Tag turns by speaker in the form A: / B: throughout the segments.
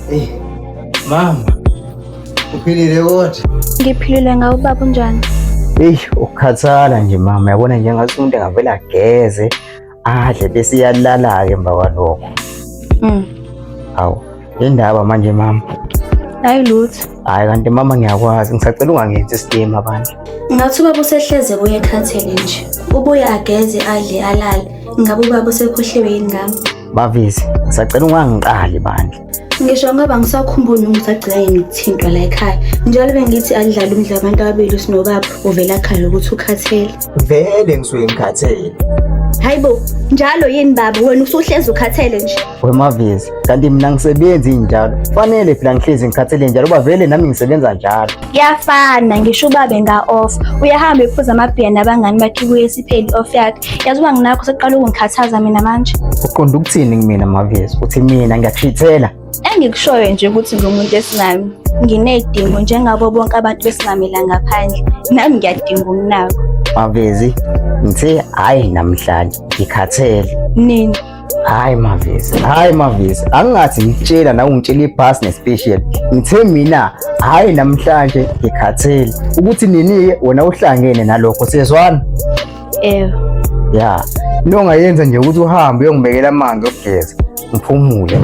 A: Hey. Mama. Uphilile kodwa?
B: Ngiphilile ngawe ubaba unjani?
A: Hey, ukukhathala nje mama, yabona nje ngathi umuntu angavele ageze, adle bese iyalala-ke emva kwalokho. Hawu, indaba manje mama.
B: Hayi lutho.
A: Hayi kanti mama ngiyakwazi, ngisacela ungangenzi isilima abantu.
B: Ngathi ubaba usehleze buye ekhathele nje. Ubuye ageze adle alale. Ngabe ubaba usekhohliwe yini ngami?
A: Bavisi, ngisacela ungangiqali bandla.
B: Ngisho ngoba ngisakhumbula noma usagcina yini ukuthintwa la ekhaya. Njalo bengithi alidlale umdlalo abantu ababili sinobaba uvela khale ukuthi ukhathele.
A: Vele ngisuke ngikhathele.
B: Hayibo, njalo yini baba wena usuhlezi ukhathele nje.
A: Wemavezi, kanti mina ngisebenzi njalo. Fanele phela ngihlezi ngikhathele njalo uba vele nami ngisebenza njalo.
B: Kuyafana ngisho ubabe nga off. Uyahamba ephuza amabhiya nabangani bakhe kuye sipheli off yakhe. Yazi uba nginakho seqala ukungikhathaza mina manje.
A: Uqonda ukuthini kumina Mavezi? Uthi mina ngiyakushithela.
B: Engikushoyo nje ukuthi ngumuntu esimame. Nginedingo njengabo bonke abantu besimame la ngaphandle. Nami ngiyadinga ukunakwa.
A: Mavezi, ngithe hhayi namhlanje ngikhathele.
B: Nini?
A: Hayi Mavezi, hayi Mavezi, angingathi ngikutshela nawe ungitshela ibhasi nespecial. Ngithe mina hayi namhlanje ngikhathele. Ukuthi nini-ke wena uhlangene nalokho siyezwana?
B: Ewe.
A: Ya, into ongayenza nje ukuthi uhambe uyongibekela amanzi okugeza, ngiphumule.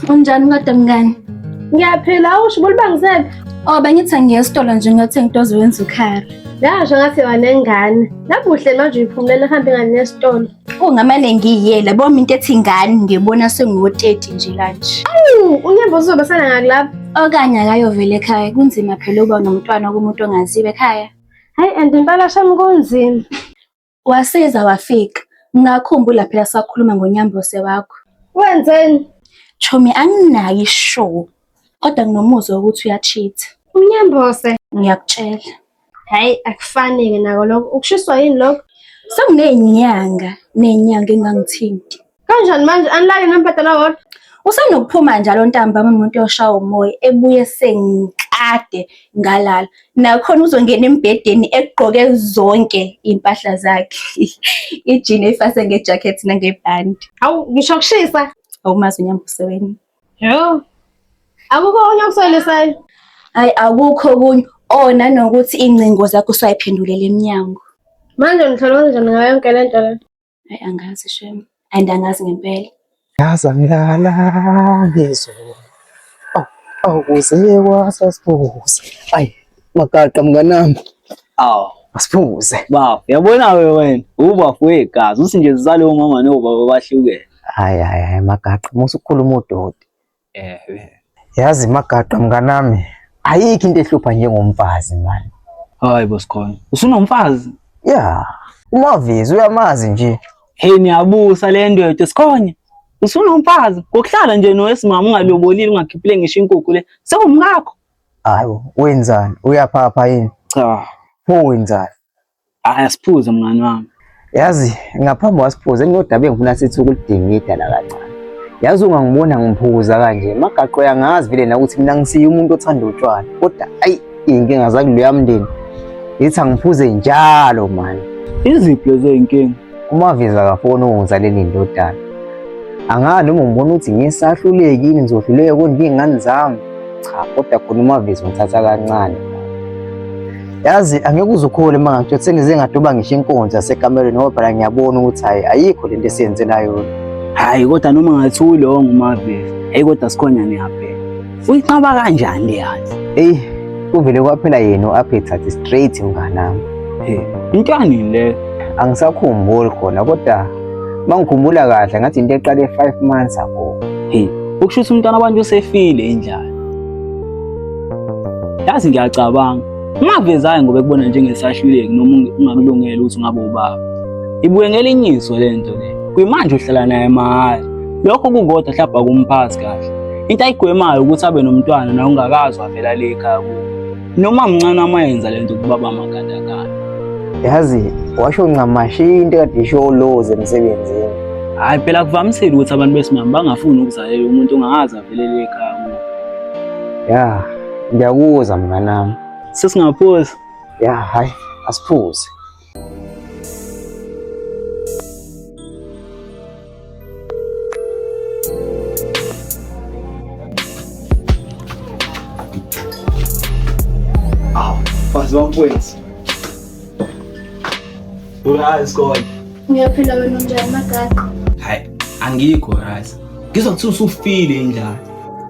B: Unjani kodwa mngani?
C: Ngiyaphila usho ubulibangisephi?
B: Oh, bengithi angiye esitolo nje ngiyothenga into ozowenza ukhari.
C: Yasho ngathi wanengane. Nabuhle manje uyiphumulela uhambe ingane esitolo.
B: Kungamane ngiyiyela bona into ethi ingane ngibona sengiwo-30 nje kanje.
C: Awu, unyembo uzobe sana ngakulapha.
B: Okanye akayovela ekhaya kunzima phela ukuba nomntwana kumuntu ongaziwa ekhaya.
C: Hayi and impela shami kunzima.
B: Wasiza wafika. Ngakhumbula phela sakhuluma ngonyambose wakho.
C: Wenzeni?
B: Chomi anginayo ishow kodwa nginomuzwa wokuthi uyacheat.
C: Unyambose.
B: Ngiyakutshela.
C: Hayi akufani-ke nako lokho. Ukushiswa yini lokho?
B: Sekuney'nyanga ney'nyanga engangithinti.
C: Kanjani manje anilale nombhedala wodwa?
B: Usanokuphuma njalo ntambama umuntu oshawa umoya ebuye sengikade ngalala. Nakhona uzongena embhedeni egqoke zonke iy'mpahla zakhe. Ijini eyifase ngejakhethi nangebhandi.
C: Hawu ngisho kushisa.
B: Awumazi unyambose wena.
C: Yho. Akukho okunye okusolisayo.
B: Hayi akukho okunye. Oh nanokuthi iy'ngcingo zakho usayiphendulela emnyango.
C: Manje ngihlolwa kanjani ngayo yonke le nto le?
B: Hayi angazi shem. And angazi ngempela.
A: Yaza ngilala ngizolo. Awu, awukuze kwasasiphuze. Ayi, magaqa mnganami,
D: Awu,
A: asiphuze.
D: baba, uyabona we wena, ubafo wegazi, uthi nje sizale omama nobaba bahlukene.
A: Hayi hayi hayi magaqa, musa ukukhuluma udoti.
D: Eh,
A: Yazi magaqa mnganami, ayikho into ehlupha njengomfazi mani.
D: hayi bosikhona. Usunomfazi?
A: Ya, uMavezi uyamazi nje.
D: Hey niyabusa le ndoda sikhona. Usunomfazi, ngokuhlala nje nowesimama ungalobolile ungakhiphile ngisho inkukhu le. Sewumkakho.
A: Hayi, wenzani? Uyaphapha yini?
D: Cha,
A: Pho wenzani?
D: hayi asiphuze mngani wami.
A: Yazi ngaphambi kwasiphuze nginodaba engifuna sithi ukulidingida la kancane. Yazi ungangibona ngiphuza kanje, magaqo uyangazi vele na ukuthi mina ngisiye umuntu othanda utshwala. Kodwa ayi iy'nkinga zakuloya mndeni. Ngithi angiphuze njalo mani.
D: Iziphi lezo y'nkinga?
A: UMaviza akafuni ukungizalela indodana. Angazi noma ngibona ukuthi ngisahluleki yini ngizohluleka kondla iy'ngane zami. Cha, kodwa khona uMaviza ungithatha kancane. Yazi angeke uze ukhole uma ngakutshela sengize ngadoba ngisho inkonzo yasekamereni ngoba phela ngiyabona ukuthi hhayi ayikho lento esiyenzela yona.
D: Hayi kodwa noma ngathi ulongo uMavezi. Hey kodwa sikhona niyabheka. Uyinqaba kanjani le yazi?
A: Eyi, kuvele kwaphela yena u-appetite straight mnganami.
D: Hey, into yanini leyo?
A: Angisakhumbuli khona kodwa uma ngikhumbula kahle ngathi into eqale 5 months ago.
D: Hey, ukusho ukuthi umntwana abantu usefile indlala. Yazi ngiyacabanga. Ungavezayo ngoba ekubona njengesahluleki noma ungakulungeli ukuthi ungabe ubaba. Ibuye ngelinye iso le nto le. Kuyimanje uhlala naye mahhala. Lokho kukodwa mhlawumbe akumphathi kahle. Into ayigwemayo ukuthi abe nomntwana naye ungakazi wavela le ekhaya kubo. Noma mncane amayenza le nto kubaba amagandaganda.
A: Yazi washo ncamashi into ekade isho uLozi emsebenzini.
D: Hhayi phela kuvamisile ukuthi abantu besimame bangafuni ukuzalela umuntu ongakaze avelele ekhaya kubo.
A: Ya, ngiyakuzwa mnganami.
D: Sesingaphuza.
A: Ya, hayi, asiphuze.
D: Awu, mfazi wamfowethu. Urayi sikole.
B: Ngiyaphila wena unjani Magaqa?
D: Hayi, angikho right. Ngizwa kuthiwa usufile indlala.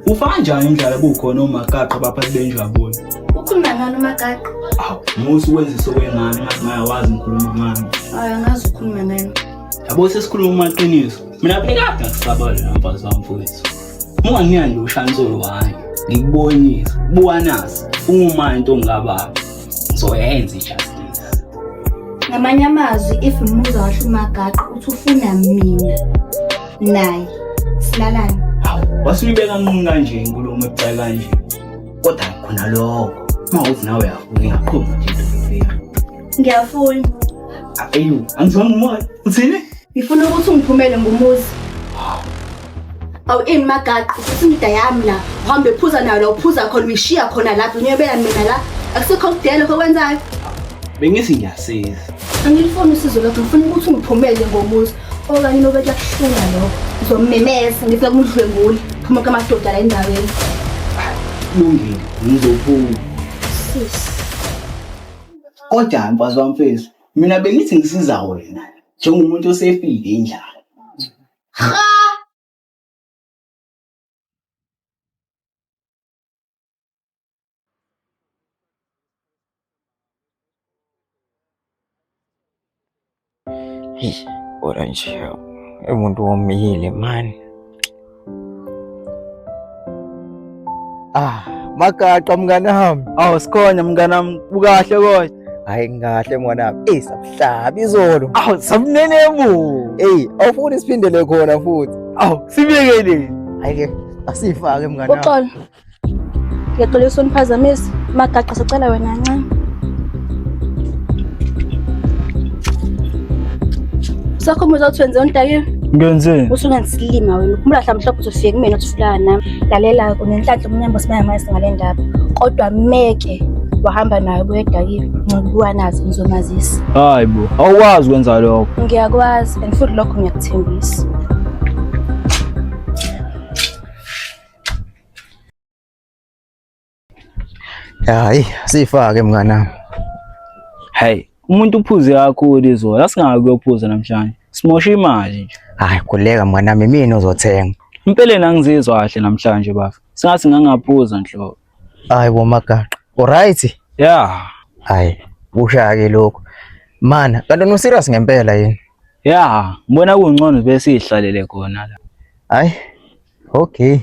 D: Ufa kanjani indlala kukhona omagaqa abaphathi benjabulo?
B: Ukhuluma ngani uMagaqa?
D: Awu, musa ukwenza sokwengane ngathi ngayawazi ngikhuluma ngani.
B: Hayi angazi ukhuluma ngani.
D: Yabo sesikhuluma amaqiniso. Mina bengikade ngakusaba lona mfazi wami mfowethu. Uma unganginika nje ushansolo wami, ngikubonise, buka nasi, uma into ongababa. Ngizoyenza i-justice.
B: Ngamanye amazwi if ngimuzwa kahle uMagaqa uthi ufuna mina naye silalane.
D: Hawu, wasuyibeka nqunu kanje inkulumo ebucayi kanje. Kodwa khona lokho, uma uthi nawe uyafuna ingaqhuma nje into yofika.
B: Ngiyafuna.
D: Ayu, angizwanga umoya. Uthini?
B: Ngifuna ukuthi ungiphumele ngomuzi. Awu ini Magaqa, uthi indoda yami la, uhambe ephuza nayo la uphuza khona uyishiya khona lapho unyobela mina la. Akusikho ukudela lokho okwenzayo.
D: Bengithi ngiyasiza.
B: Angilifuni usizo lwakho, ngifuna ukuthi ungiphumele ngomuzi. Okanye nobe kuyakuhlula lokho. Ngizomemeza ngifuna kumdlwengula. Phuma kamadoda la endaweni.
D: Lungile, ngizophuma.
B: Sis.
D: Kodwa mfazi wami mfethu, mina bengithi ngisiza wena njengomuntu osefile indlala.
B: Ha!
A: Eish, kodwa nje umuntu womile mani. Ah, Magaqa mnganami.
D: Awu sikhona mnganami, ukahle kodwa.
A: Hayi ngahle mnganami. Ey, sabuhlaba izolo.
D: Awu samnenemu.
A: Ey, awufuni siphindele khona futhi.
D: Awu sibekele.
A: Hayi ke, asifake mnganami.
B: Uxolo. Ngiyaxolisa uniphazamisa. Magaqa sicela wena kancane. Usakhumbuza ukuthi wenze untakiwe?
D: Ngenzeni?
B: Usungangisilima wena. Ukhumbula hla mhlophe uzofika kumina uthi ufulana nami. Lalela unenhlanhla umnyambo simanje manje ngale ndaba. Kodwa meke wahamba nayo buye edakiwe. Ngibuka nazi ngizomazisa.
D: Hayi bo, awukwazi ukwenza lokho.
B: Ngiyakwazi and futhi lokho ngiyakuthembisa.
A: Hayi, sifake mnganami.
D: Hey, umuntu uphuze kakhulu izolo, asingaki kuyophuza namhlanje. Simosha imali nje.
A: Hayi, khuleka mnganami, mina uzothenga.
D: Empeleni angizizwa kahle namhlanje bafa. Singathi ngangaphuza nhlobo.
A: Hayi bo Magaqa. Uright?
D: Yeah.
A: Hayi, kusha ke lokho. Mana, kanti no serious ngempela yini?
D: Yeah, ngibona kungcono bese sihlalele khona la.
A: Hayi. Okay.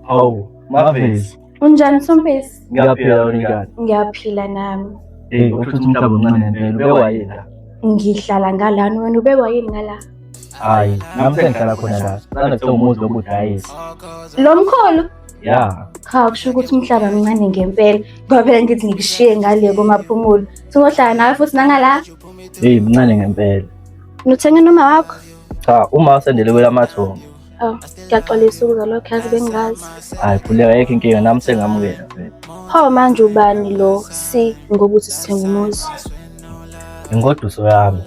E: Hawu, Mavezi.
B: Unjani Sompisi?
E: Ngiyaphila wena njani?
B: Ngiyaphila nami.
E: Hey, usho ukuthi umhlaba umncane ngempela, ubekwa yini la?
B: Ngihlala ngalana wena ubekwa yini ngala?
E: Hayi, nami sengihlala khona la. Sanda kuthenga umuzi wokudayisa.
B: Lo mkhulu?
E: Ya.
B: Cha kusho ukuthi umhlaba mncane ngempela. Ngoba phela ngithi ngikushiye ngale komaphumulo. Singohlala nawe futhi nangala.
E: Hey, mncane ngempela.
B: Nuthenge noma wakho?
E: Cha, uma usendele kwelamathongo.
B: Oh, ngiyaxolisa ukuzwa lokho yazi bengingazi.
E: Hayi, khuleka ayikho inkinga nami sengamukela vele.
B: Pho manje ubani lo si ngokuthi sithenga umuzi?
E: Ingoduso yami.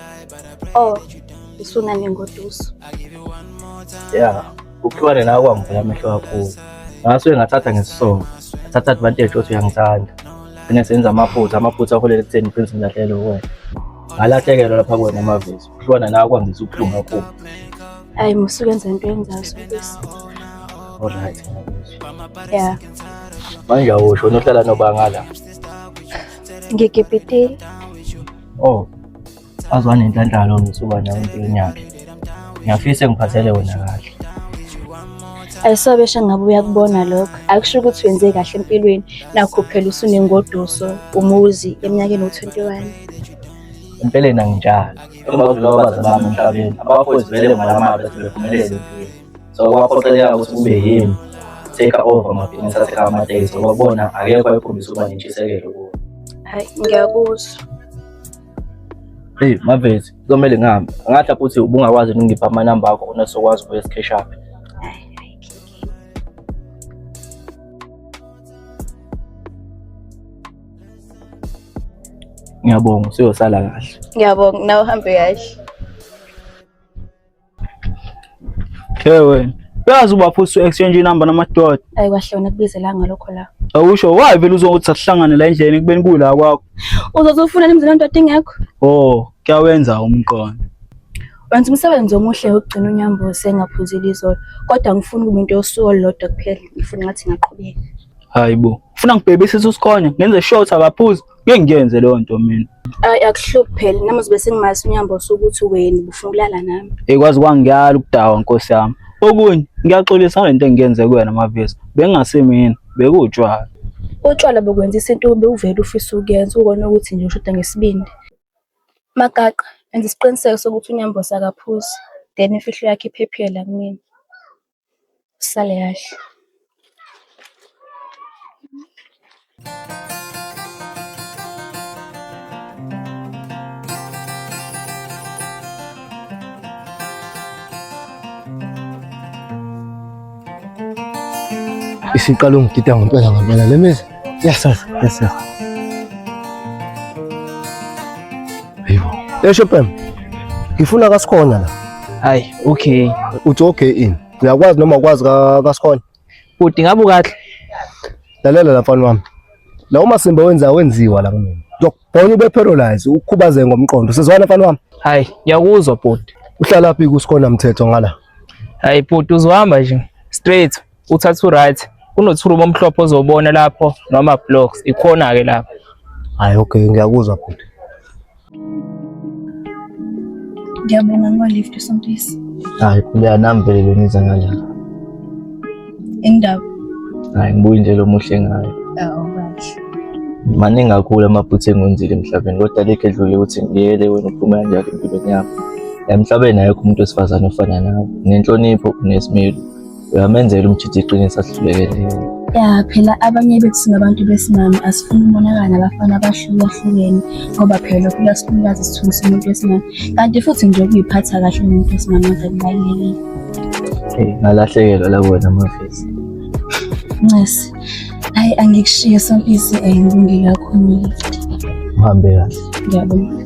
B: Oh, usunanengoduso.
E: Ya, ukuhlukane nawe kwangivula amehlo kakhulu. Ngasuke ngathatha ngesisongo. Ngathatha advantage ukuthi uyangithanda. Gcine senza amaphutha, amaphutha aholela ekutheni ngigcine sengilahlekelwe uwena. Ngalahlekelwa lapha kuwena Mavezi. Ukuhlukana nawe kwangizwisa ubuhlungu kakhulu.
B: Ayi musuke enza into yenzayo Sompisi.
E: Alright. ngiyakuzwa.
B: Yeah,
E: Manje awusho unohlala nobanga la.
B: ngigibhitile.
E: Oh, azwane nenhlanhla lo ngisuka nawe empilweni yakhe. Ngiyafisa ngiphathele wena kahle.
B: Ayisobe shengabe uyakubona lokho. Akusho ukuthi wenze kahle empilweni. Nakho phela usunengoduso umuzi eminyakeni u-21.
E: Empeleni angitshali. Emva kokudlula kwabazi bami emhlabeni, abafowethu vele ngalamaba bese bephumelele empilweni. So kwaphoqeleka ukuthi kube yimi take over amabhizinisi asekhaya amatekisi ngoba bona akekho ayekhombisa ukuba nentshisekelo kuwo.
B: Hayi, ngiyakuzwa.
E: Hey Mavezi, kuzomele ngihambe. Angathi lapho uthi ubungakwazi ukungipha amanamba akho khona sizokwazi ukuya esicash up.
B: Hayi, hayi, Kiki.
E: Ngiyabonga, usuyosala kahle.
B: Ngiyabonga, nawe uhambe kahle.
D: Hey wena. Uyazi uba futhi exchange inamba namadoda.
B: Ayi kahle wena kubizelanga ngalokho la.
D: Awusho why vele uzokuthi asihlangane la endleleni kubeni kula kwakho.
B: Uzoze ufuna emzini wendoda ingekho?
D: Oh, kuyawenza umqondo.
B: Wenza umsebenzi omuhle wokugcina uNyambose engaphuzile izolo, kodwa ngifuna kube into yosuku olulodwa kuphela. Ngifuna ngathi ingaqhubeka.
D: Hayi bo. Ufuna ngibhebise usikhonya, ngenze sure ukuthi akaphuzi. Ngeke ngiyenze leyo nto mina.
B: Ayi akuhluphi phela, nami uzobe sengimazi uNyambose ukuthi wena ubufuna ukulala nami.
D: Ekwazi kwangiyala ukudawa nkosi yami. Okunye ngiyaxolisa ngale nto engiyenze kuwena Mavezi. Bengingasimina, bekuwutshwala.
B: Utshwala bukwenzisa into bewuvele ufisa ukuyenza, ukona ukuthi nje ushoda ngesibindi. Magaqa, enza isiqiniseko sokuthi uNyambose akaphuzi, then imfihlo yakhe iphephile la kumina. Usale kahle.
F: Isiqala ungidida ngempela ngempela le mizi. Yes yes yes yes. Hayibo. Esho Pem. Ngifuna kaSikhona la.
G: Hayi, okay.
F: Uthi okay ini? Uyakwazi noma ukwazi kaSikhona?
G: Bhuti ngabe ukahle.
F: Lalela la mfana wami. Lawo masimba wenza wenziwa la kumina. Ngizokubhonya ube paralyze ukhubaze ngomqondo. Sizwana mfana wami?
G: Hayi, ngiyakuzwa bhuti.
F: Uhlala phi kuSikhona mthetho ngala?
G: Hayi bhuti uzohamba nje straight uthatha u-right kunothurumo omhlophe ozobona lapho noma blocks ikhona ke lapho.
F: Hayi okay ngiyakuzwa bhuti.
B: Ngiyabonga ngolift uSompisi.
E: Hayi khuleka nami vele bengiza ngala.
B: Indaba.
E: Hayi ngibuye indlela omuhle ngayo.
B: Awu kahle.
E: Maningi kakhulu amaphutha engiwenzile emhlabeni kodwa alikho edlule ukuthi ngiyele wena uphume kanjalo empilweni yami. Emhlabeni ayekho umuntu wesifazane ofana nawe. Unenhlonipho, unesimilo. Uyamenzela umjita iqiniso ahlulekele yena.
B: Ya phela abanye bethu singabantu besimame asifuni ukubonakala nabafana abahlukahlukene ngoba phela lokhu kuyasikhulukazi isithunzi somuntu wesimame kanti futhi nje ukuyiphatha kahle umuntu wesimame ave kubalulekile.
E: Hey, ngalahlekelwa la kuwena Mavezi.
B: Ncesi. Hayi angikushiye Sompisi ngibonge kakhulu.
E: Uhambe kahle.
B: Ngiyabonga.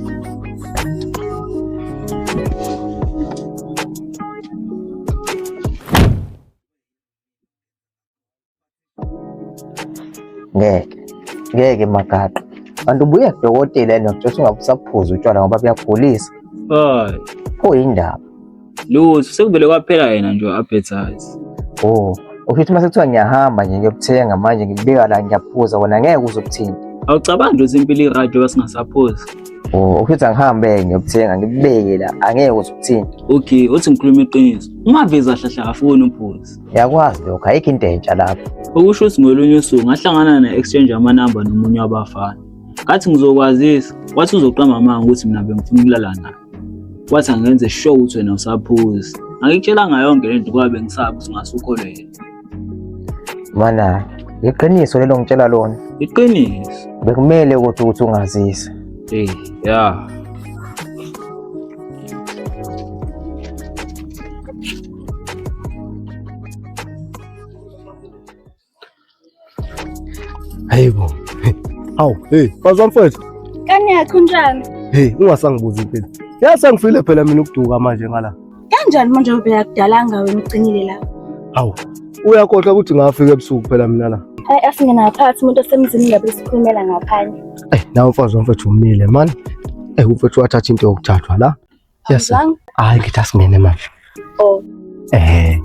A: Ngeke. Ngeke Magaqa. Kanti ubuye kudokotela yena wakutshela ungabe usaphuza utshwala ngoba buyagulisa.
D: Hayi,
A: Pho yindaba.
D: lutho sekuvele kwaphela yena nje u-appetite.
A: Oh, ukuthi uma sekuthiwa ngiyahamba nje ngiyokuthenga manje ngikubeka la ngiyaphuza wena ngeke uze ukuthinte.
D: Awucabangi nje ukuthi impilo i-right njengoba singasaphuzi.
A: Oh, ukuthi angihambe ngiyokuthenga ngikubeke la angeke uze ukuthinte.
D: Okay, uthi ngikhuluma iqiniso. Umavezi ahlahla akafuni uphuzi.
A: Ngiyakwazi lokho, ayikho into entsha lapho.
D: Okusho ukuthi ngolunye usuku ngahlangana ne-exchange yamanamba nomunye wabafana. Ngathi ngizokwazisa, wathi uzoqamba amanga ukuthi mina bengifuna ukulala naye. Wathi angenze sure ukuthi wena usaphuzi. Angikutshelanga yonke le nto ngoba bengisaba ukuthi ungase ukholwe yena.
A: Mana, iqiniso lelo ngitshela lona.
D: Iqiniso.
A: Bekumele ukuthi ukuthi ungazise.
D: Hey, ya.
F: Hayibo. Hawu, hey, mfazi wami mfethu.
B: Kani yakho unjani?
F: Hey, ungasangibuzi impela. Yazi angifile phela mina ukuduka manje ngala.
B: Kanjani manje ubheka kudalanga wena ugcinile la?
F: Hawu, uyakhohlwa ukuthi ngafika ebusuku phela mina la.
B: Hayi asingena ngaphakathi umuntu osemzini ngabe sikhulumela ngaphandle.
F: Eh, nawe mfazi wami mfethu umile man. Eh, umfethu wathatha into yokuthathwa la. Yes. sir.
B: Awuzange?
F: Hayi ngithi asingene manje.
B: Oh.
F: Eh.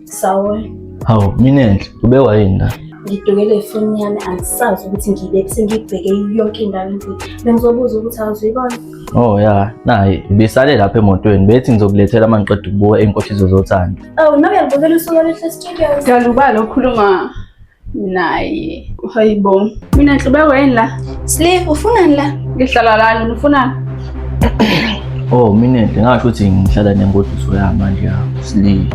B: Sawubona.
E: Hawu, mina enhle, ubekwa yini la?
B: Ngidukele ifoni yami angisazi ukuthi ngiyibeke sengiyibheke yonke indawo endlini. Bengizobuza ukuthi awuzuyibona.
E: Oh ya, nayi ibisale lapha emotweni. Bethi ngizokulethela uma ngiqeda ukubuka inkohliso zothando.
B: Oh, nawe uyalibukela usuku oluhle studios.
H: Dala uba lo khuluma naye. Hayibo. Mina nhlubeko yini la?
B: Sli, ufunani la?
H: Ngihlala la nina ufunani?
E: Oh, mina nje ngasho ukuthi ngihlala nengoduso yami manje ya. Sli.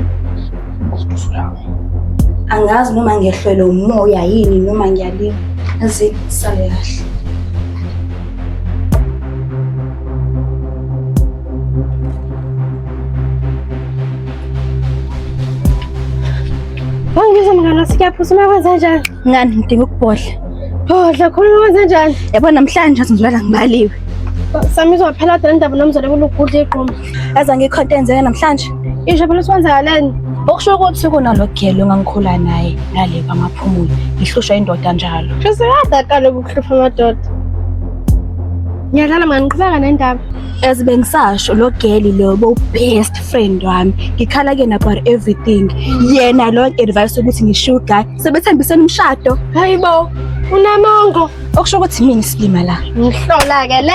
E: Ingoduso yami.
B: Angazi noma ngehlwele umoya yini noma ngiyalima. Azi sale kahle.
C: Wangibiza mngani wathi kuyaphutha kwenze njani?
B: Ngani ngidinga ukubhodla.
C: Bhodla khuluma kwenze njani?
B: Yabo namhlanje ngizolala ngibaliwe.
C: Sami izophela kade le ndaba nomzala kulugudla igquma.
B: Yazi angikho into eyenzeka namhlanje.
C: Isho phela uswenzakaleni?
B: Okusho ukuthi kunalo gelo engangikhula naye ngale kwamaphumulo. Ngihlushwa indoda njalo.
C: Sho sekade aqale ukuhlupha amadoda. Ngiyadlala mngani qhubeka nendaba.
B: As bengisasho lo girl lo bo best friend wami. Ngikhala kuyena about everything. Yena lo advice ukuthi ngishiye uguy. Sebethembisene umshado.
C: Hayibo, unamongo.
B: Okusho ukuthi mina isilima la.
C: Ngihlola ke le.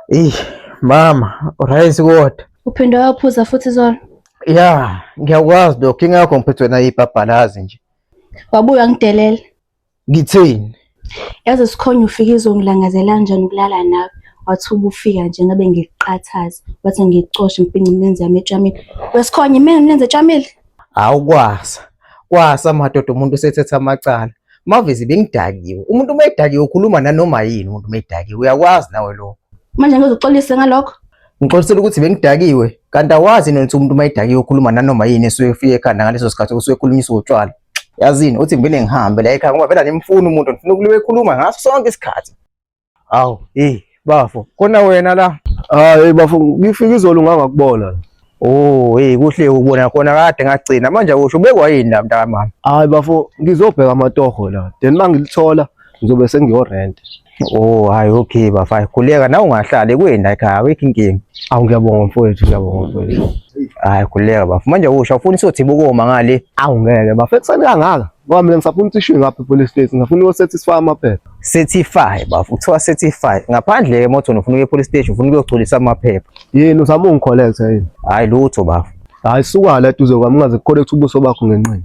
A: Eyi, mama, uright kodwa.
B: Uphinde wayophuza futhi izolo.
A: Ya, ngiyakwazi lokho ingakho ngiphethwe nayibhabhalazi nje.
B: Wabuya wangidelela.
A: Ngithini?
B: Yazi sikhonye ufike izongilangazela kanjani ukulala nawe. Wathi ubufika nje ngabe ngiqathaza. Wathi ngicoshe ngibhince imilenze yami etshamile. Wesikhonye imina imilenze etshamile.
A: Awukwasa. Kwasa madoda umuntu usethetha amacala. Mavezi bengidakiwe. Umuntu uma edakiwe ukhuluma nanoma yini umuntu uma edakiwe uyakwazi nawe lokho.
B: Manje ngizoxolisa ngalokho.
A: Ngixolisela ukuthi bengidakiwe kanti awazi yini ukuthi umuntu uma edakiwe ukhuluma nanoma yini esuke efike ekhanda ngaleso sikhathi usuke ekhulunyiswa utshwala. Yazini uthi ngivele ngihambe la ekhaya ngoba vele animfuni umuntu ngifuna ukuliwe ekhuluma ngaso sonke isikhathi. Awu, hey bafo, khona wena la.
F: Hayi bafo, ngifika izolo ngangakubona.
A: Oh, hey kuhle ukubona khona kade ngagcina manje akusho ubekwa yini la mntakamama?
F: Hayi bafo, ngizobheka amatoho la. Then mangilithola ngizobe sengiyorent.
A: Oh, hayi okay bafo, hayi khuleka nawe ungahlali kuyini la ekhaya awikho inkinga.
F: Awu ngiyabonga mfowethu, ngiyabonga mfowethu.
A: Hayi khuleka bafo. Manje akusho awufuni sothi bukoma ngale.
F: Awu ngeke bafo, ekuseni kangaka. Ngoba mina ngisafuna ukuthi ishiwe ngapha e-police station, ngifuna ukuyosatisfy amaphepha.
A: Certify bafo, kuthiwa certify. Ngaphandle ke emothweni ufuna ukuya e-police station, ufuna ukuyogculisa amaphepha.
F: Yini uzama ungikholetha yini?
A: Hayi lutho bafo.
F: Hayi suka la eduze kwami ungaze kukholethe ubuso bakho ngenqindi.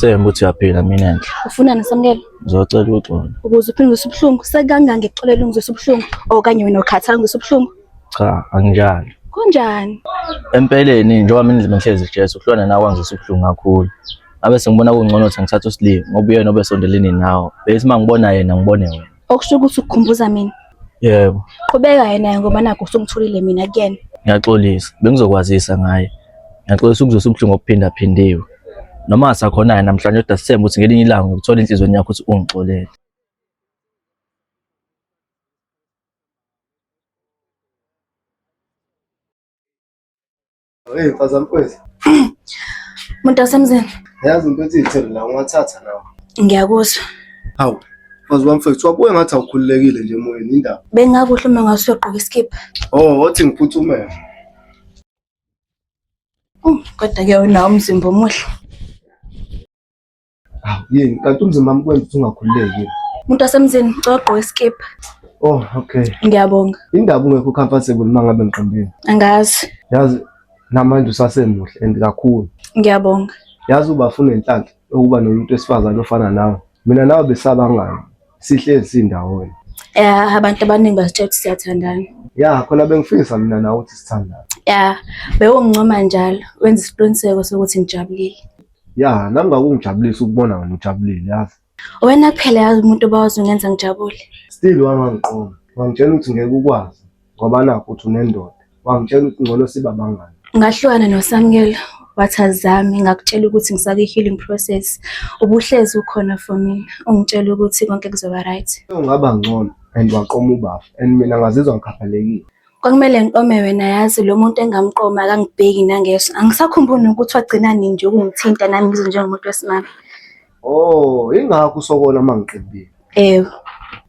E: Themba ukuthi uyaphila mina enhle.
B: Ufunani Samkelo?
E: Ngizocela uxolo.
B: Ukuze uphinde ungizwise ubuhlungu. Sekangangikuxolela ungizwise ubuhlungu okanye wena ukhathala ungizwise ubuhlungu.
E: Cha, anginjalo.
B: Kunjani?
E: Empeleni njengoba mina ngihlezi Jesu ukuhlukana nawe kwangizwisa ubuhlungu kakhulu. Ngabe sengibona kungcono ukuthi ngithathe uSli ngoba uyena obesondelene nawe. Bese uma ngibona yena ngibone wena.
B: Okusho ukuthi ukukhumbuza mina.
E: Yebo,
B: Qhubeka yena ngoba nakho usungithulile mina kuyena.
E: ngiyaxolisa. Bengizokwazisa ngaye. Ngiyaxolisa ukuzwisa ubuhlungu obuphindaphindiwe. Noma asakhona namhlanje kodwa sithembe ukuthi ngelinye ilanga ngiyokuthola enhliziyweni yakho ukuthi ungixolele.
F: Hey mfazi mfowethu,
B: Muntu wasemzini,
F: yazi into ethi ithele la ungathatha nawe.
B: ngiyakuzwa.
F: Hawu, mfazi wami mfowethu, wabuye ngathi awukhululekile nje emoyeni indaba.
B: Bengakuhle uma ngase uyogqoka isikibha.
F: Oh, othi ngiphuthumele.
B: Kodwa ke unawo umzimba omuhle.
F: Hawu, yini kanti umzimba wami kwenza ukuthi ungakhululeki yini?
B: Muntu wasemzini, ngicela ugqoke isikibha.
F: Oh, okay.
B: Ngiyabonga.
F: Indaba ungekho comfortable uma ngabe ngiqambile.
B: Angazi.
F: Yazi namanje usasemuhle and kakhulu.
B: Ngiyabonga.
F: Yazi uba funa inhlanhla ukuba nomuntu wesifazane ofana nawe. Mina nawe besabangani. Sihlezi sindawonye.
B: Ya, abantu abaningi bazitshela ukuthi siyathandana.
F: Ya, khona bengifisa mina nawe ukuthi sithandane.
B: Ya, bewungincoma njalo, wenza isiqiniseko sokuthi ngijabulile.
F: Ya, nami ngakungijabulisa ukubona wena ujabulile, yazi.
B: Wena kuphela yazi umuntu obawazi ungenza ngijabule.
F: Still wangangiqoma. Wangitshela ukuthi ngeke ukwazi ngoba nakho uthi unendoda. Wangitshela ukuthi ngcono sibe abangani.
B: Ngahlukana noSamkelo wathi azame ngakutshela ukuthi ngisakwi-healing process. Ubuhlezi ukhona for mina, ungitshela ukuthi konke kuzoba right.
F: Ungaba ngcono and waqoma ubafa and mina ngazizwa ngikhathalekile.
B: Kwakumele ngiqome wena yazi lo muntu engamqoma akangibheki nangeso. Angisakhumbuli nokuthi wagcina nini nje ukungithinta nami ngizwe njengomuntu wesimame.
F: Oh, ingakho usokola uma ngiqedile.
B: Ewe.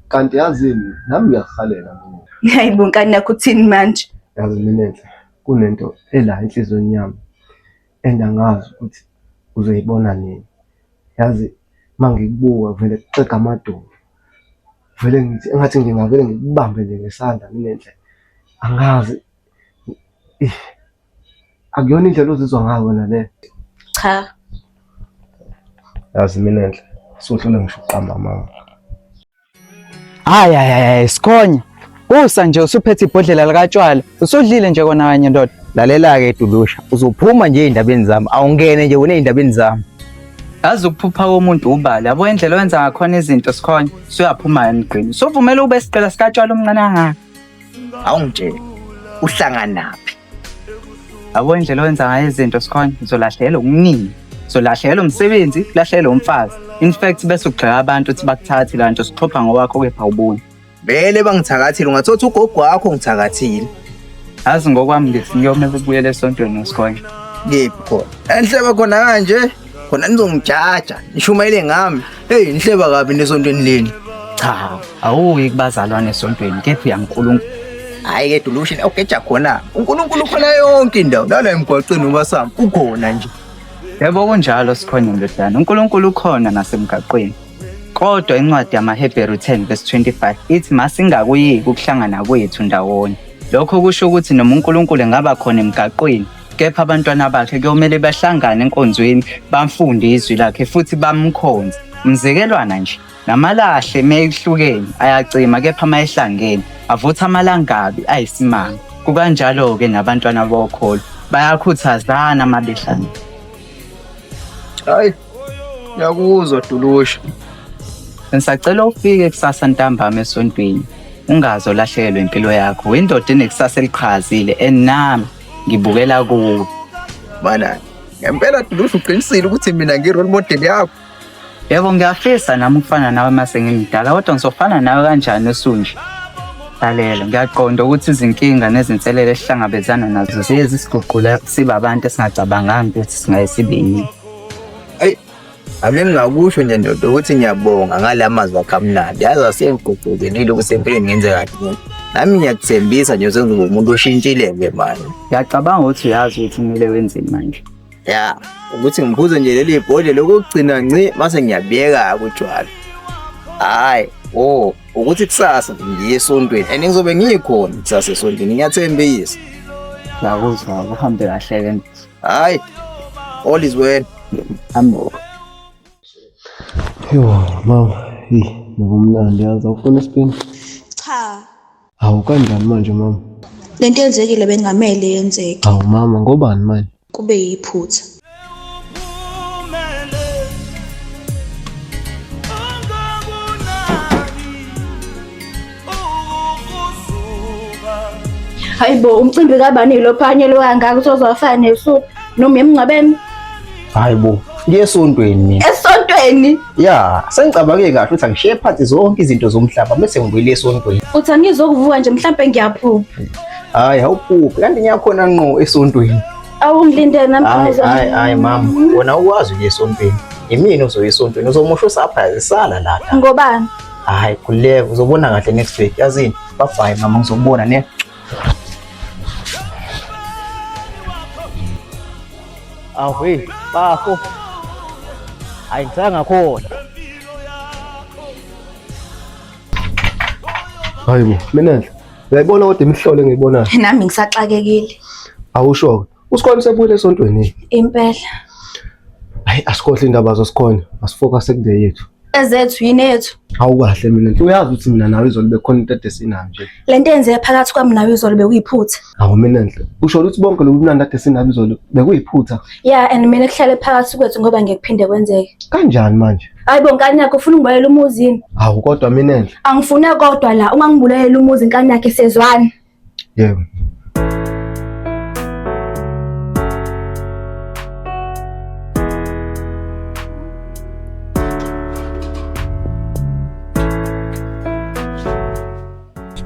F: Kanti yazini nami ngiyakuhalela mina.
B: Hayi bo nkani yakho uthini manje?
F: Yazi mina enhle kunento ela enhliziyweni yami and angazi ukuthi uzoyibona nini. Yazi uma ngikubuka vele kuxega amadolo. Vele ngithi engathi ngingavele ngikubambe nje ngesandla mina enhle. Angazi. Eh, Akuyona indlela ozizwa ngayo wena le.
B: Cha.
F: Yazi mina enhle suhlule ngisho ukuqamba amanga.
I: Hayi hayi hayi sikhonya. Kusa nje usuphethe ibhodlela likatshwala. Usudlile nje kona kanye ndoda.
A: Lalela-ke Dulusha, uzophuma nje ey'ndabeni zami, awungene nje wena ey'ndabeni zami.
I: Yazi ukuphupha komuntu ubala. Yabo indlela owenza ngakhona izinto sikhonya. Usuyaphuma emgqini. Usuvumela ube sigqila sikatshwala omncane kangaka.
J: Awungitshele, uhlanganaphi?
I: Yabo indlela owenza ngayo izinto sikhona, uzolahlekelwa okuningi. Uzolahlekelwa umsebenzi, ulahlekelwe umfazi. In fact bese ugxeka abantu ukuthi bakuthathe kanti usixhopha ngowakho kepha awuboni.
J: Vele bangithakathile, ungathothi ugogo wakho ngithakathile.
I: Yazi ngokwami ngithi ngiyomele ubuyele esontweni noSikhonya.
J: Kephi khona? Enhleba khona kanje, khona nizongijaja, nishumayele ngami. Hey, nihleba kabi nesontweni leni.
I: Cha, awuyi kubazalwane esontweni kepha uyaNkulunkulu.
J: Hayi ke Dulushini ogeja khona. uNkulunkulu ukhona yonke indawo. Nala emgwaqeni ubasami ukhona nje.
I: Yebo kunjalo Sikhonya ndodana. uNkulunkulu ukhona nasemgaqweni. Kodwa incwadi yamaHebheru 10 verse 25 ithi masingakuyeki ukuhlangana kwethu ndawonye. Lokho kusho ukuthi noma uNkulunkulu engaba khona emgaqweni, kepha abantwana bakhe kuyomele bahlangane enkonzweni, bafunde izwi lakhe futhi bamkhonze. Mzekelwana nje, namalahle mehlukene ayacima kepha mayehlangene avutha amalangabi ayisimanga. Kukanjalo-ke nabantwana bokholo bayakhuthazana uma behlangene.
J: Hayi, ngiyakuzwa Dulusha.
I: Ngisacela ufike kusasa ntambama esontweni. Ungaze ulahlekelwe impilo yakho. Uyindoda enekusasa eliqhakazile and nami ngibukela kuwe.
J: Mana, ngempela Dulusha uqinisile ukuthi mina ngi-role model yakho.
I: Yebo ngiyafisa nami ukufana nawe uma sengimdala kodwa ngizofana nawe kanjani usunje? Lalela, ngiyaqonda ukuthi izinkinga nezinselelo esihlangabezana nazo ziye zisiguqula sibe abantu esingacabanganga ukuthi singaye sibe yini.
J: Ayi, ame ngingakusho nje ndoda ukuthi ngiyabonga ngala mazwi akho amnandi. Yazi asengigqugquzelile ukuthi empilweni ngenze kahle. Nami ngiyakuthembisa nje sengizoba umuntu oshintshile-ke manje.
I: Ngiyacabanga ukuthi uyazi ukuthi kumele wenzeni manje.
J: Ya, ukuthi ngiphuze nje leli bhodlela okugcina ngci mase ngiyabiyeka-ke utshwala. Hhayi, oh, ukuthi kusasa ngiye esontweni and ngizobe ngikhona kusasa esontweni ngiyathembisa.
I: Ngiyakuzwa, uhambe kahle-ke.
J: Hhayi, all is well.
I: Hambo.
F: Yo, mama, hey, ngokumnandi yazi awufuna isipini?
K: Cha.
F: Hawu kanjani manje mama?
K: Lento yenzekile bengamele yenzeke.
F: Hawu mama, ngobani manje?
K: Kube yiphutha.
B: Hayi bo, umcimbi kabani lo phanyelo kangaka usozofana nesuphu noma emngcwabeni?
A: Hayi bo, ngiye esontweni mina.
B: Esontweni?
A: Ya, sengicabange kahle ukuthi angishiye phansi zonke izinto zomhlaba bese ngibuyele esontweni.
B: Uthi angizokuvuka nje mhlampe ngiyaphupha.
A: Hayi, awuphuphi. Kanti ngiyakhona ngqo esontweni.
B: Awungilindele nami
A: Hayi, hayi, hayi mama. Wena ukwazi ukuya esontweni. Yimina ozoya esontweni. Uzomosha usapha sala la.
B: Ngobani?
A: Hayi, khululeka uzobona kahle next week. Yazini? Bye bye mama, ngizokubona ne.
E: Awu hey, bafo. Hayi ngisanga khona.
F: Hayi bo, mina enhle. Uyayibona kodwa imihlolo engiyibonayo.
B: Nami ngisaxakekile.
F: Awusho-ke. Usikhona usebuyele esontweni yini?
B: Impela.
F: Hayi asikhohle indaba zosikhona. Asifocus kule yethu.
B: Ezethu yini ethu?
F: Awukahle mina enhle. Uyazi ukuthi mina nawe izolo bekhona into ade sinayo nje.
B: Lento eyenzeke phakathi kwami nawe izolo bekuyiphutha.
F: Hawu mina enhle. Usho ukuthi bonke lobu mnandi ade sinabo izolo bekuyiphutha.
B: Yeah, and mina kuhlale phakathi kwethu ngoba ngeke kuphinde kwenzeke.
F: Kanjani manje?
B: Hayi bo nkani yakho ufuna ungibulalele umuzi yini?
F: Hawu kodwa mina enhle.
B: Angifune kodwa la ungangibulalela umuzi nkani yakhe sezwana.
F: Yebo.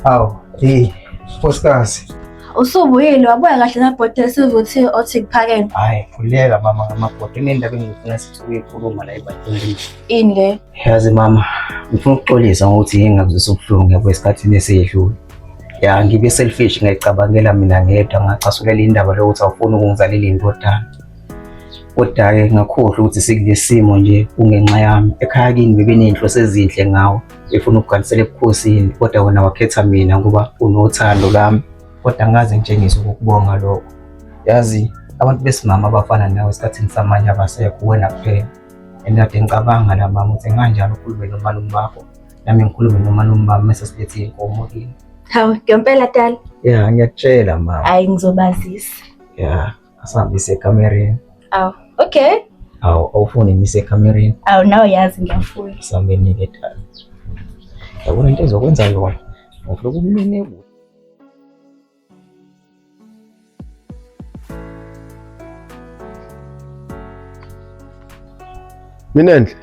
A: Hawu, hey, nkosikazi.
B: Usubuyile wabuya kahle nabhodi esivuthiwe othi kuphakele.
A: Hayi, khuleka mama ngamabhodi. Kunendaba engifuna sithi ukuyikhuluma la ebandleni.
B: Ini le?
A: Yazi mama, ngifuna ukuxolisa ngokuthi ngingakuzwisa ubuhlungu yabo esikhathini esedlule. Ya, ngibe selfish ngayicabangela mina ngedwa ngacasulela indaba lokuthi awufuni ukungizalela indodana. Kodwa-ke ngakhohlwa ukuthi sikulesi simo nje kungenxa yami. Ekhaya kini bebeney'nhloso ezinhle ngawe, befuna ukuganisela ebukhosini, kodwa wena wakhetha mina ngoba unothando lwami. Kodwa angaze ngitshengise ukukubonga lokho. Yazi abantu besimama abafana nawe esikhathini samanje abasekho, wena kuphela. And kade ngicabanga la mama ukuthi nganjani ukhulume nomalume bakho, nami ngikhulume nomalume bami mese silethe iy'nkomo kini.
B: Hawu, ngempela tali.
A: Ya, ngiyakutshela mama.
B: Hayi ngizobazisa.
A: Ya. Asihambise ekamereni.
B: Awu, okay.
A: Awu, awufuni ngise ekamereni.
B: Awu, nawe yazi ngiyafuna.
A: Sambeni-ke dala. Yabona into ezokwenza yona. Ngifuna ukumene
F: Minenhle.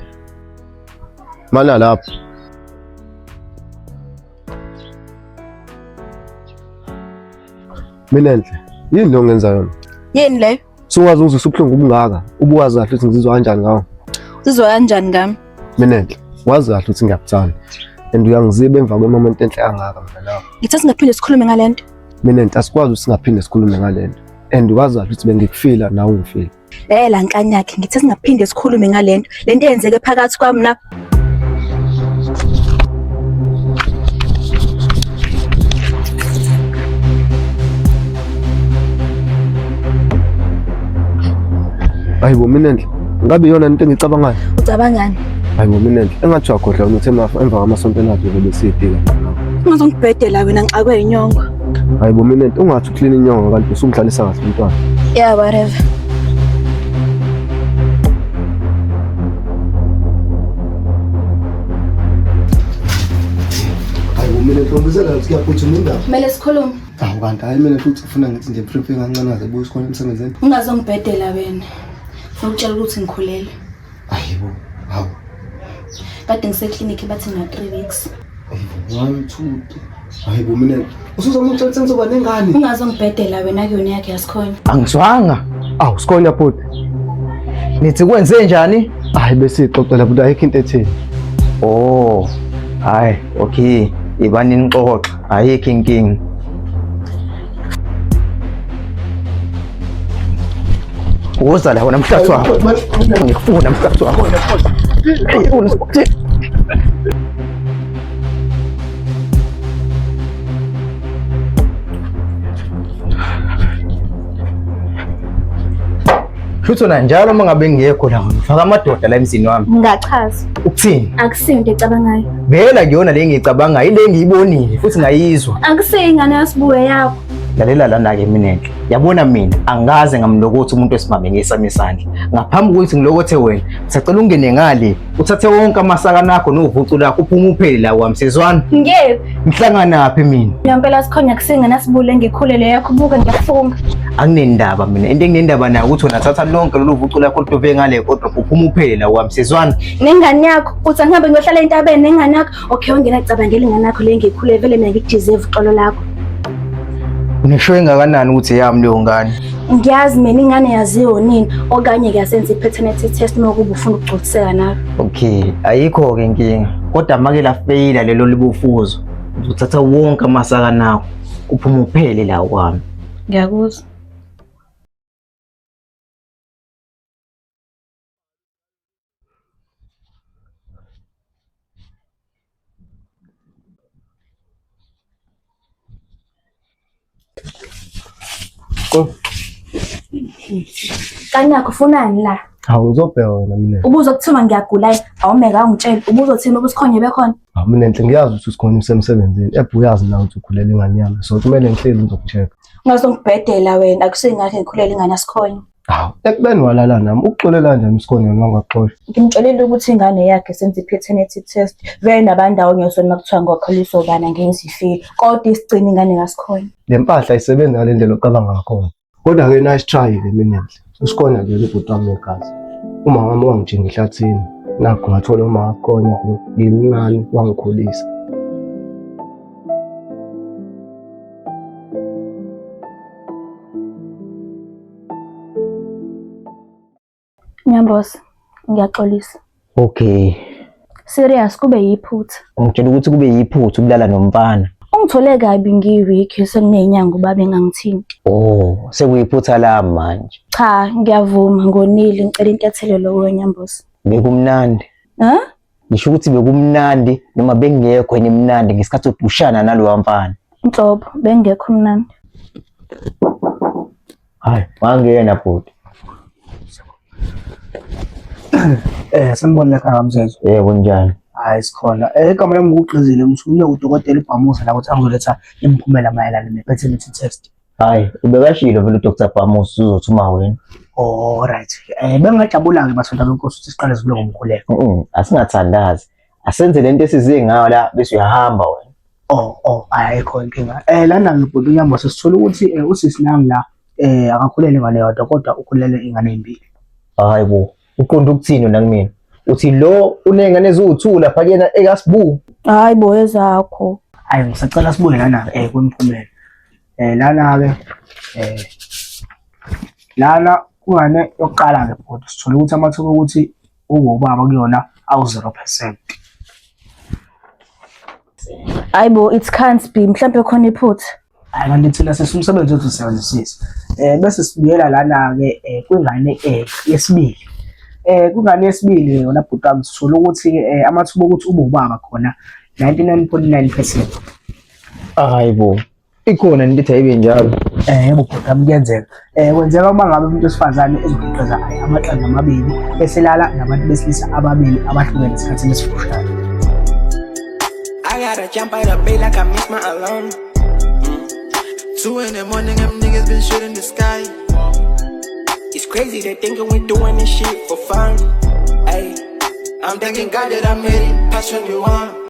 F: Mana lapho. Minenhle, yini lo ngenza yona?
B: Yini leyo?
F: Sungaze ungizwise ubuhlungu obungaka, ubuwazi kahle ukuthi ngizizwa kanjani ngawo.
B: Uzizwa kanjani ngami?
F: Minenhle, wazi kahle ukuthi ngiyakuthanda. And uyangiziba emva kwemoment enhle kangaka mina nawe.
B: Ngithe singaphinde sikhulume ngale nto.
F: Minenhle, asikwazi ukuthi singaphinde sikhulume ngale nto. And wazi kahle ukuthi bengikufila nawe ungifila.
B: Lalela nkani yakhe, ngithe singaphinde sikhulume ngale nto. Le nto eyenzeke phakathi kwami na
F: Hayibo Minenhle, ngabe iyona into engicabangayo?
B: Ucabangani?
F: Hayibo Minenhle, engathi uyakhohlwa wena uthe emva kwamasonto enathu uzobe siyidika.
B: Ungazongibhedela wena ngixakwe inyongo.
F: Hayibo Minenhle, ungathi uklina inyongo kanti usumhlalisa kahle umntwana.
B: Yeah, whatever.
F: Hayibo Minenhle, ungibizela ukuthi kuyaphuthuma indaba.
B: Kumele sikhulume.
F: Awu kanti hayi Minenhle uthi ufuna ngithi nje mfrimfri kancane aze buye sikhona emsebenzini.
B: Ungazongibhedela wena. Ngikutshela ukuthi ngikhulelwe.
F: Hayibo, hawu.
B: Kade ngiseklinikhi bathi ngina 3 weeks.
F: Hayibo, 1 2 3. Hayibo mina usuzama ukutshela ukuthi ngizoba nengane.
B: Ungazongibhedela wena kuyona yakhe yasikhonya.
J: Angizwanga.
F: Awu sikhonya bhuti.
J: Nithi kwenze njani?
F: Hayi besixoxela bhuti ayikho into etheni.
J: Oh, hayi, okay. Ibani nixoxa, ayikho inkinga. Woza la wena mhlathi wakho. Ngikufuna mhlathi wakho. Shuthi wena njalo uma ngabe ngingekho la ngifaka amadoda la emzini wami.
B: Ngingachaza.
J: Ukuthini?
B: Akusiyo into ecabangayo.
J: Vela kuyona le engiyicabangayo, ile engiyibonile futhi ngayizwa.
B: Akusiyo ingane yasibuye yakho.
J: Lalela lana-ke Minenhle. Yabona mina angikaze ngamlokotha umuntu wesimame ngesami isandla. Ngaphambi kokuthi ngilokothe wena, ngisacela ungene ngale, uthathe wonke amasakana akho novucu lakho uphume uphele la kwami sizwana.
B: Ngiyephi?
J: Ngihlanganaphi mina?
B: Ngempela sikhonya kusinga nasibule ngikhulele yakho buka ngiyafunga.
J: Anginendaba mina. Into enginendaba nayo ukuthi wena thatha lonke lolu vucu lakho oludobhe ngale kodwa uphuma uphele la kwami sizwana.
B: Nengane yakho uthi angihambe ngiyohlala entabeni nengane yakho. Okay ungena cabangela ingane yakho le ngikhule vele mina ngikudeserve uxolo lakho.
J: Unesho engakanani ukuthi eyami leyo ngane?
B: Ngiyazi mina ingane yaziwa nini okanye kuyasenza i-paternity test uma kuba ufuna ukugculiseka nawe.
J: Okay, ayikho-ke inkinga. Kodwa make lafeyila lelo libufuzo. Uzothatha wonke amasaka nakho uphume uphele la kwami.
B: Ngiyakuzwa. Kanakho ufunani la?
F: Hawu ngizobheka wena mina.
B: Ubuzo kuthiwa ngiyagula awumeke awungitshele. Ubuzothini ubusikhonye bekhona?
F: Hawu mina enhle ngiyazi ukuthi usikhona usemsebenzini. Ebhu uyazi nawe ukuthi ukhulele ingane yami. So kumele ngihlezi ngizokucheck.
B: Ungazongibhedela wena akusingakhe ngikhulele ingane asikhonye.
F: Hawu ekubeni walala nami ukuxolela kanjani usikhona wena wangaxosha?
B: Ngimtshelile ukuthi ingane yakhe senze i-paternity test. Vele nabandawonye sona uma kuthiwa ngokhuliswa ubani angeke ifile. Kodwa isigcina ingane kasikhona.
F: Le mpahla ayisebenzi ngale ndlela ocabanga ngakhona. Kodwa-ke nice try-ke mina enhle. Usikhona nje ubhuti wami wegazi. Uma wami wangijinga ehlathini. Nakho ngathola uma wakhona ngimncane wangikhulisa.
B: Nyambose, ngiyaxolisa.
A: Okay.
B: Serious kube yiphutha.
A: Ungitshela ukuthi kube yiphutha ukulala nomfana.
B: Ungithole kabi ngiyi-weak sekunenyanga ubaba engangithinti.
A: Oh, sekuyiphutha lami manje.
B: Cha, ngiyavuma ngonile ngicela intethelelo kuwe Nyambose.
A: Bekumnandi.
B: Ha?
A: Ngisho ukuthi bekumnandi noma bengekho yini mnandi ngesikhathi udushana nalowa mfana.
B: Nhlobo, bengekho mnandi.
A: Hayi, wangena bhuti.
L: Sanibona la ekhaya kaMzezwe.
A: Yebo kunjani?
L: Hayi sikhona. Igama lami nguGqizile ngithunywe udokotela uBhamuza la ukuthi angizoletha imiphumela mayelana ne-paternity test.
A: Hayi, ubekashilo vele uDr Bhamuza uzothuma wena.
L: Oh, right. Bengingajabula-ke bathanda benkosi ukuthi siqale sivule ngomkhuleko.
A: Asingathandazi. Asenze lento esize ngayo la bese uyahamba wena.
L: Oh, ayikho inkinga. Lana-ke bhuti uNyambose sithola ukuthi usisi nami la akakhulele ingane yodwa kodwa ukhulele ingane ezimbili.
A: Hayi bo, uqonda ukuthini wena kumina? Uthi lo uney'ngane eziwu-two lapha kuyena ekaSibu.
B: Hayi bo ezakho.
L: Hayi ngisacela sibuye lana kwimiphumela. Lana-ke lana kungane yokuqala-ke bhuti sithole ukuthi amathuba okuthi ube ubaba kuyona awu-0%.
B: Hayi bo it can't be mhlampe khona iphutha.
L: Hayi kanti thina sesumsebenzi wethu siyawuzwisisa. Bese sibuyela lana-ke kwingane yesibili. Kwingane yesibili yona bhuti wami sithola ukuthi amathuba okuthi ube ubaba khona 99.9%.
A: Hayi bo, ikhona into ethi ayibe njalo.
L: Yebo bhuti wami kuyenzeka. Kwenzeka uma ngabe umuntu wesifazane ezokhiqiza amaqanda amabili bese lala nabantu besilisa ababili abahlukene esikhathini esifushane.
M: I gotta jump out of bed like I missed my alarm. 2 in the morning, them niggas been shooting the sky. It's crazy they thinking we doing this shit for fun. Ay, I'm thanking God that I made it past 21.